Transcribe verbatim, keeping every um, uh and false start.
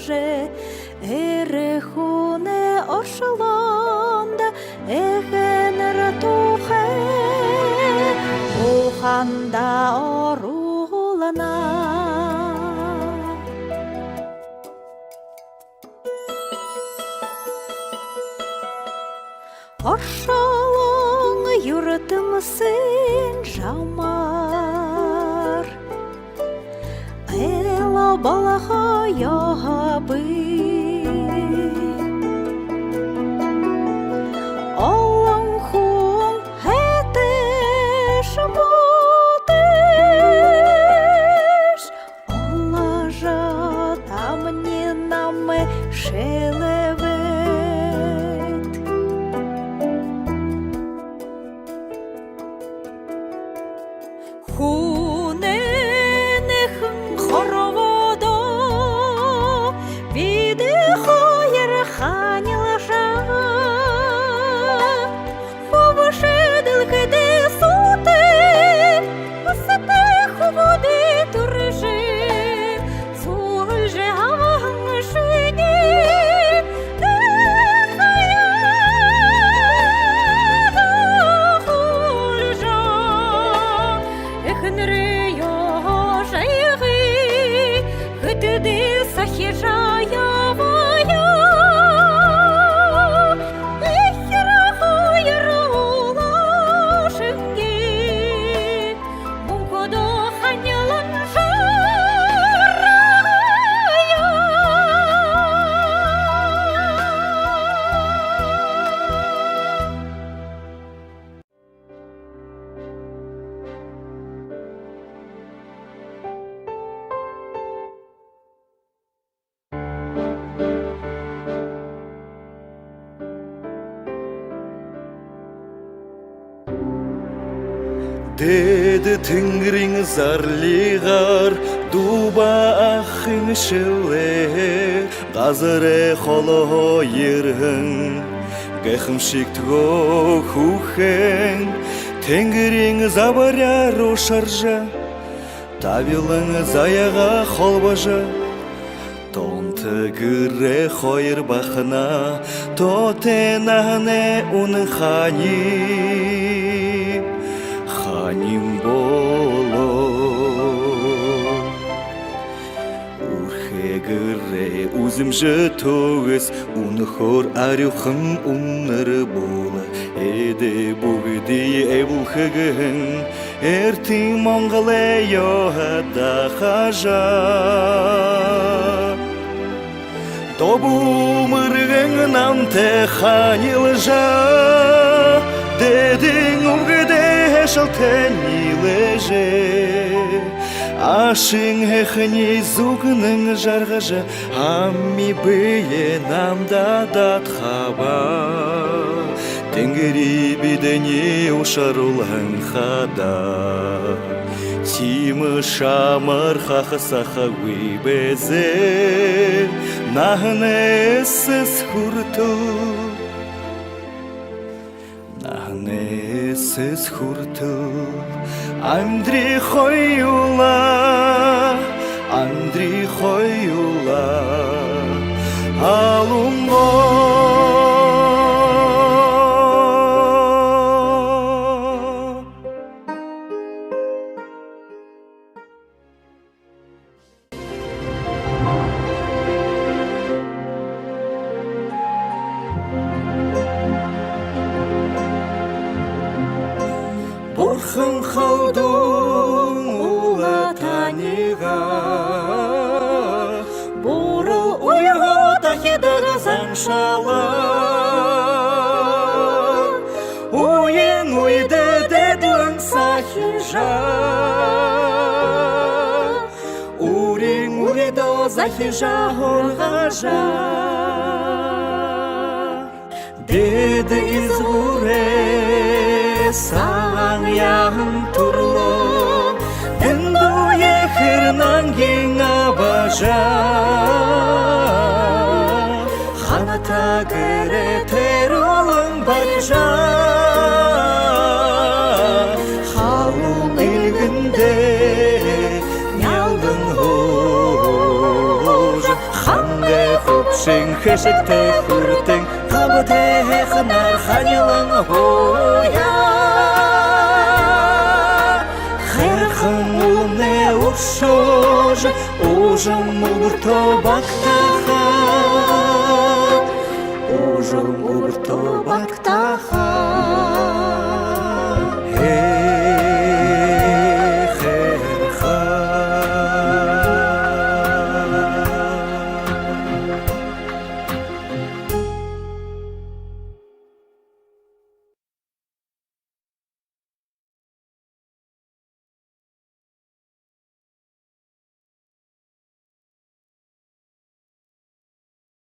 Эрэ хүнэй оршолондо эхэнэр тухай ухаанда оруулна. Оршолон юртэмсын замаар эл болохо ёһотой. Олон хүн хэтэш бүтэш оложо, тамни намай шэлээбэт. Хүнэй эхын хорбоодо бидэ хоёр ханилжа, хүбшэдэл хэдэ суутай, хүсэтэй хүбүүдээ түрэжэ, сүлжээ абаһан шэнги эхэнэрэй ёһо жайгаа хэтэдээ сахижа ябая. Эхир хоёр улаан шэнги мүнхэдөө ханилан жаргая. Дээдэ тэнгэриин зарлигаар дүү ба ахын шэлээ газарай холоһоо ерэһэн гайхамшагтагүй хүүхэн тэнгэриин забһараар ушаржа, табилан заяагаа холбожо, тоонто гэрэй хоёр бахана, тоотой наһанай үнэн хаани, хааним болоо. Үрхэ гэрэй үзэмжэ түгэс, үнэхөөр арюухан үнэр бүлэ, эдэ бүгэдые эблүүлхэ гэһэн эртын монголой ёһо дахажа, добу мэргэн намтай ханилжа, дээдын үбгэдэй һайшаалтай ниилэжэ, ашын һайханиие зүгнэн жаргажа, ами бэеэ намда дадхаба. Тэнгэри бидэниие ушаруулһан хадаа, тиимэ шамар хахасахагүй бэзэ. Наһанай эсэс хүрэтэр, наһанай эсэс хүрэтэр амиды хоюулаа, амиды хоюулаа алуун гоо. Бурхан халдуун Улаатаниие буруу үеэ дахяад заншалаа. Үеын үедэ дэдэлэн сахижа, үринь үридөө захижа һургажа, дээдэ изагуурай сагаан яһан түрэлөө дэндүү ехэр нангин абажа, ханатаа гэрээ тэрүүлэн барижа, халуун эльгэндээ нялдан һуужа, хамаг Хэшэгтэй хүртэн, габатай һайханаар ханилан һууя. Һайхан уулымнай үршөөжэ, уужам үбэртөө багтаха. Уужам үбэртөө багтаха.